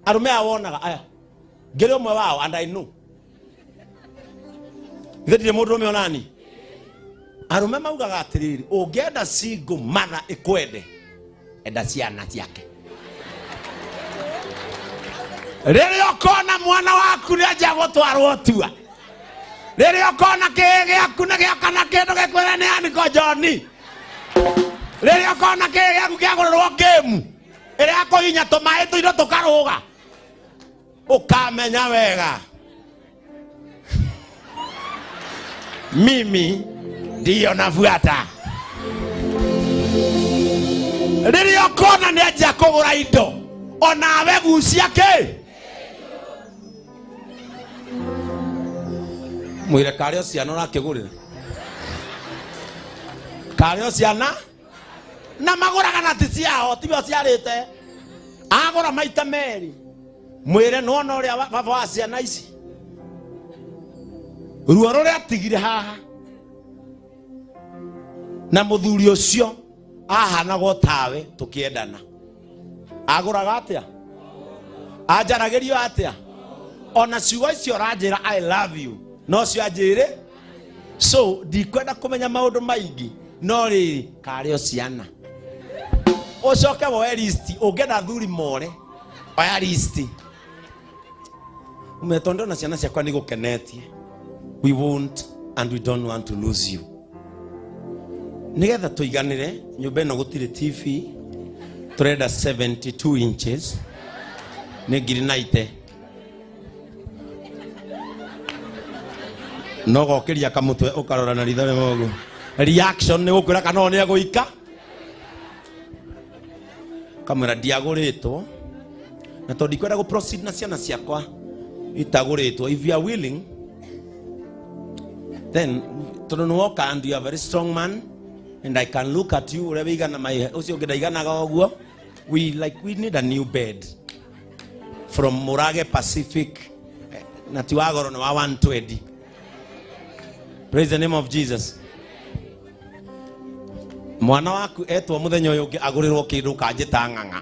Arũme aya wonaga aya ngĩrĩ ũmwe wao and I know. Ithe ndirĩ mũndũrũme onani. Arũme maugaga atĩrĩrĩ, ũngĩenda single mother ĩkwende, enda ciana ciake. Rĩrĩa ũkona mwana waku nĩanjia gũtwarwo tua, rĩrĩa ũkona kĩĩ gĩaku nĩ gĩoka na kĩndũ gĩkwĩra nĩ Aniko John, rĩrĩa ũkona kĩĩ gĩaku kĩagũrĩrwo ngĩmu ĩrĩa ya kũhinya tũmaĩ tũindo tũkarũga, ũkamenya wega mimi ndiyo nafuata. Rĩrĩa ũkona nĩanjia kũgũra indo onawe gucia kĩ mwĩre karĩ o ciana ũrakĩgũrĩra, karĩ o ciana na magũraga na ti ciao, tiwe ũciarĩte, agũra maita merĩ. Mwĩre nĩwona ũrĩa baba wa ciana ici ruo rũrĩa atigire haha na mũthuri ũcio ahanagwo tawe tũkĩendana, agũraga atĩa, anjaragĩrio atĩa, ona ciugo icio ũranjĩra I love you no cio anjĩre. So ndikwenda kũmenya maũndũ maingĩ, no rĩrĩ karĩ o ciana. Ũcoke woe listi, ũngĩenda athuri more oya listi ume, tondũ ndona ciana ciakwa nĩ gũkenetie. We won't and we don't want to lose you. Nigetha tũiganĩre nyũmba ĩno gũtirĩ TV, tũrenda 72 inches nĩ ngiri 90, no gokĩria kamũtwe ũkarora na ritho rĩmwe ũguo, reaction nĩ gũkwĩra kana o nĩ egũika kamwĩra ndiagũrĩtwo, na tondũ ndikwenda gũ proceed na ciana ciakwa itagũrĩtwo. If you are willing then, tondũ nĩ woka and you are a very strong man and I can look at you ũrĩa wĩigana my ũcio ũngĩ ndaiganaga ũguo, we like we need a new bed from Murage Pacific, na ti wa goro, nĩ wa 120. Praise the name of Jesus. Mwana waku etwo mũthenya ũyũ ũngĩ agũrĩrwo kĩndũ, ũkanjĩta ng'ang'a.